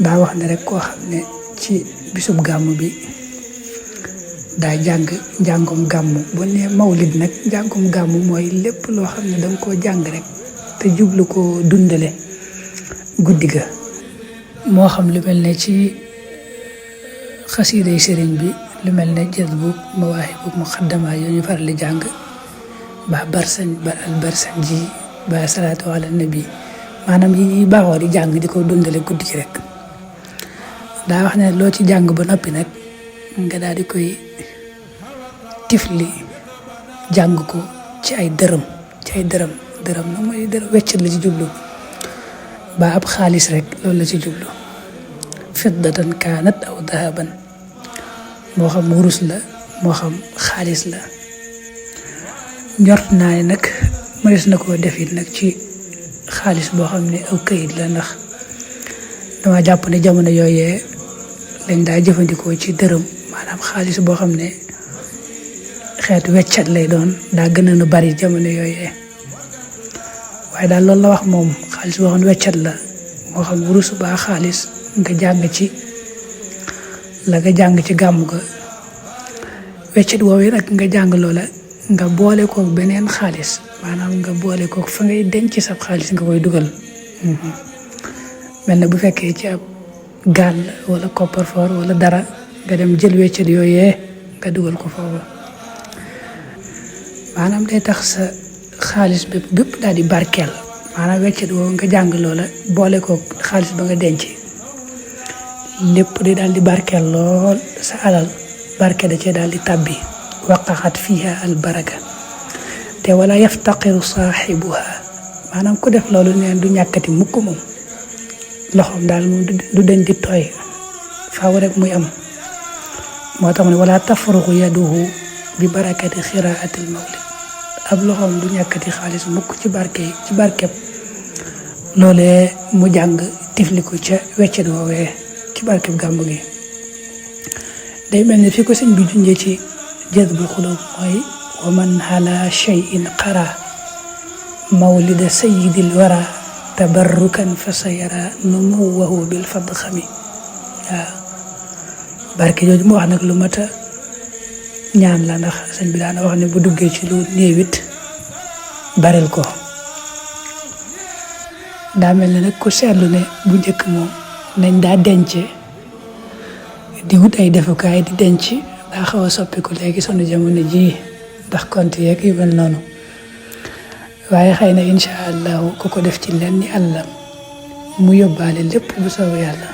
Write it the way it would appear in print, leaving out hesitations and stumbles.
daa wax ne rek koo xam ne ci bisub gàmm bi daa jàng njàngum gàmm. bu ne mawlid nag njàngum gàmm mooy lépp loo xam ne danga koo jàng rek te jublu ko dundale guddi ga, moo xam lu mel ne ci xasiiday sëriñ bi, lu mel ne jazbu mawaahibu muqaddama yoo ñu faral di jàng, ba albarsan ji ba salaatu ala nabi, maanaam yi ñuy baaxoo di jàng di ko dundale guddi gi rek. daa wax ne loo ci jàng ba noppi nag nga daal di koy tifli jàng ko ci ay dërëm dërëm nag mooy dërëm weccat la ci jublu, ba ab xaalis rek loolu la ci jublu, fiddatan kaanat aw dahaban, moo xam wurus la moo xam xaalis la. njort naa ne nag mënees na koo def it nag ci xaalis boo xam ne aw këyit la, ndax dama jàpp ne jamono yooyee lañ daa jëfandikoo ci dërëm, maanaam xaalis boo xam ne xeetu weccat lay doon, daa gën a bari jamono yooyee. waaye daal loolu la wax moom, xaalis boo xam ne weccat la, moo xam wurus ba xaalis, nga jàng ci la nga jàng ci gàmm ga, weccet woowee nag nga jàng loola nga boole kook beneen xaalis, maanaam nga boole kook fa ngay denc sab xaalis nga koy dugal. mel na bu fekkee ci ab gaal wala coffre-fort wala dara, nga dem jël weccet yooyee nga dugal ko foofu, maanaam day tax sa xaalis bépp daal di barkeel. maanaam weccet woowu nga jàng loola boole kook xaalis ba nga denc, lépp day daal di barkeel lool, sa alal barke da cee daal di tàbbi. waqaxat fiha al baraka te wala yaftaqiru saaxibuha, maanaam ku def loolu neen du ñàkkati mukk moom, loxoom daal moom du dañ di tooy, faaw rek muy am. moo tax ne wala tafruxu yaduhu bi barakati xiraatil mawlid, ab loxoom du ñàkkati xaalis mukk ci barkeb loolee mu jàng tifli ko ca weccet woowee ci barkeb gàmmu gi. day mel ni fi ko sëñ bi junjee ci jazbul xulub mooy wa man ala shay'in qara mawlida sayyidil wara tabarrukan fa sayara numuwahu bil fadxami. waaw barke jooju mu wax nag lu mat a ñaan la, ndax sëñ bi daana wax ne bu duggee ci lu néewit baril ko. daa mel ne nag ku seetlu ne bu njëkk moom nañ daa dence di wut ay defukaay di denc, daa xaw a soppiku léegi sunu jamono ji ndax compte yeeg yu mel noonu. waaye xëy na incha allahu ku ko def ci lenn ni àllam mu yóbbaale lépp bu soobee yàlla.